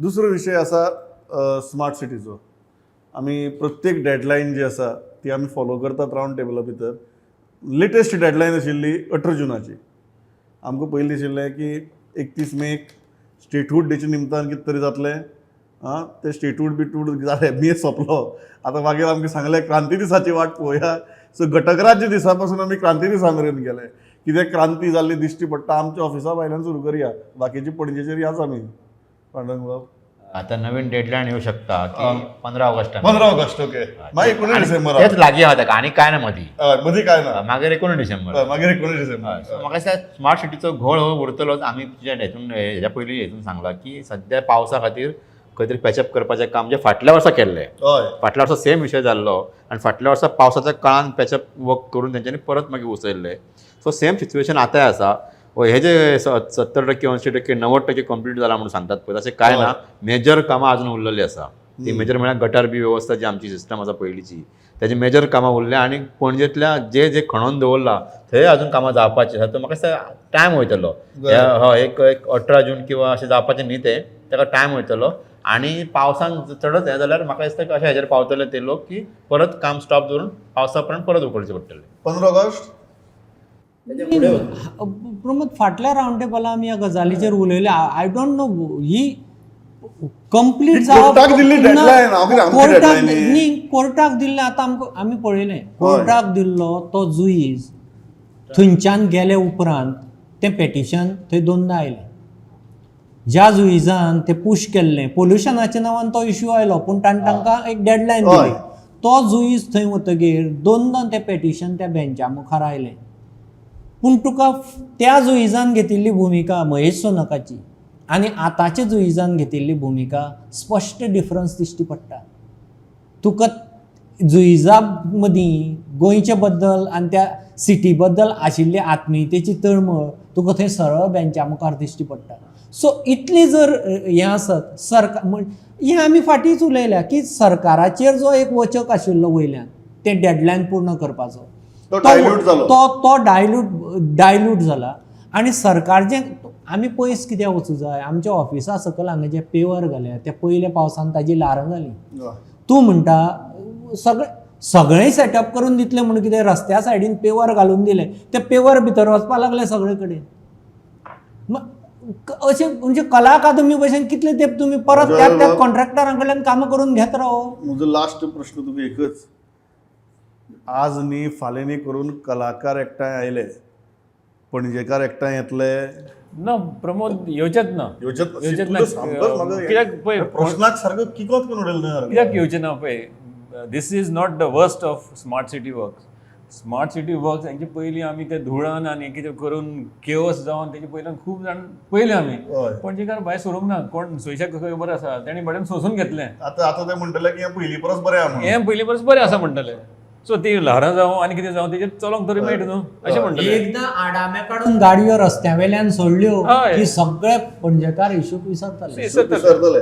दुसरो विशय आसा स्मार्ट सिटीचो. आमी प्रत्येक डेडलायन जी आसा ती आमी फॉलो करतात रावंड टेबला भितर. लेटेस्ट डेडलायन आशिल्ली 18 जुनाची. आमकां पयलीं दिशिल्लें की 31 मेक स्टेटहूड डेच्या निमतान कितें तरी जातलें. आं, तें स्टेटहूड बिटहूड जालें, मे सोंपलो. आतां मागीर आमकां सांगलें क्रांती दिसाची वाट पळोवया. सो घटक राज्य दिसा पासून आमी क्रांती दिसा मेरेन गेले. कितें क्रांती जाल्ली दिश्टी पडटा. आमच्या ऑफिसा भायल्यान सुरू करया, बाकीची पणजेचेर याच आमी. पांडुरंग बाब. आता नवीन डेडलायन येऊ शकता की 15 ऑगस्ट. 15 August, okay. मागीर 19 डिसेंबर. तेच लागीं आहा ताका आनी काय ना मदीं. हय, मदीं काय ना. मागीर 19 डिसेंबर. हय, मागीर 19 डिसेंबर. So म्हाका दिसता स्मार्ट सिटीचो घोळ हो उरतलोच. आमी तुज्या हेतून हेज्या पयलीं हेतून सांगलां की सद्या पावसा खातीर खंय तरी पॅचअप करपाचें काम जें फाटल्या वर्सा केल्लें, फाटल्या वर्सा सेम विशय जाल्लो आनी फाटल्या वर्सा पावसाच्या काळान पॅचअप वर्क करून तेंच्यांनी परत मागीर उसयल्लें. सो सेम सिच्युएशन आतांय आसा. हे जे 70%, 80%, 90% कंप्लीट जाला म्हणून सांगतात पळय, तशें कांय ना. मेजर कामां अजून उरलेली आसा. ती मेजर म्हळ्यार गटर बी वेवस्था जी आमची सिस्टम आसा पयलींची, तेजी मेजर कामां उरल्या आनी पणजेंतल्या जे जे खणोन दवरला थंय अजून कामां जावपाची आसा. तर म्हाका दिसता टायम वयतलो. हय, एक एक 18 जून किंवा अशें जावपाचें न्ही तें, ताका टायम वयतलो आनी पावसान चडच हें जाल्यार म्हाका दिसता की अशें हेजेर पावतले ते लोक की परत काम स्टॉप दवरून पावसा उपरांत परत उखलचें पडटलें. 15 ऑगस्ट. प्रमोद, फाटल्या रावंड टेबला आमी ह्या गजालीचेर उलयले. I don't know he complete he कोर्टाक Delhi deadline, हांव कितें आमची कोर्टाक deadline न्ही. न्ही, कोर्टाक दिल्लें. आतां आमकां आमी पळयलें, कोर्टाक दिल्लो तो जुईज थंयच्यान गेले उपरांत तें पेटिशन थंय दोनदां आयलें. ज्या जुईजान तें पुश केल्लें, पोल्युशनाच्या नांवान तो इश्यू आयलो, पूण ताणें तांकां एक डेडलायन दिली. तो जुईज थंय वतगीर दोनदां तें पेटिशन त्या बेंचा मुखार आयलें. पूण तुका त्या जुईजान घेतिल्ली भुमिका महेश सोनकाची आनी आतांच्या जुईजान घेतिल्ली भुमिका स्पश्ट डिफरन्स दिश्टी पडटा. तुका जुईजा मदीं गोंयचे बद्दल आनी त्या सिटी बद्दल आशिल्ली आत्मीयतेची तळमळ तुका थंय सरळ बेंचा मुखार दिश्टी पडटा. सो इतली जर हें आसत सरकार म्हण, हें आमी फाटींच उलयल्या की सरकाराचेर जो एक वचक आशिल्लो वयल्यान तें डेडलायन पूर्ण करपाचो, तो dilute जालो. तो तो डायल्यूट जाला. आनी सरकार जें, आमी पयस कित्याक वचूं जाय, आमच्या ऑफिसा सकयल हांगा जे पेवर घाल्या ते पयल्या पावसान ताजी ल्हारां जालीं. तूं म्हणटा सगळें सगळें सेटअप करून दितलें म्हणून कितें रस्त्या सायडीन पेवर घालून दिलें, ते पेवर भितर वचपा लागले सगळे कडेन. अशें म्हणजे कला अकादमी भशेन कितले तेंप तुमी परत त्याच त्याच कॉन्ट्रॅक्टरां कडल्यान कामां करून घेत राव? म्हजो लास्ट प्रश्न तुका एकच. आज न्ही फाल्यां न्ही करून कलाकार एकठांय आयले, पणजेकार एकठांय येतले? ना प्रमोद, येवचेच ना. येवचेच? येवचेच ना. तुजो सामकोच म्हाका कित्याक पळय, प्रश्नाक सारको किकोत करून उडयलो तुवें. कित्याक येवचें ना पळय, this is not the worst of smart city works. Smart city works हेंचे पयलीं आमी ते धुळान आनी कितें करून केओस जावन तेजे पयल्यान खूब जाण पयले आमी पणजेकार भायर सरूंक ना. कोण सुशेग खबर आसा, तेणी बऱ्यान सोंसून घेतलें. आतां आतां ते म्हणटले की हें पयलीं परस बरें आहा म्हणून. हें पयलीं परस बरें आसा म्हणटले. सो ती ल्हारां जावं आनी कितें जावं, तेजेर चलोंक तरी मेळटा न्हू, अशें म्हणटले. एकदां आडामे काडून गाडयो रस्त्या वेल्यान सोडल्यो की सगळे पणजेकार इशूक विसरताले. विसरतले. विसरतले.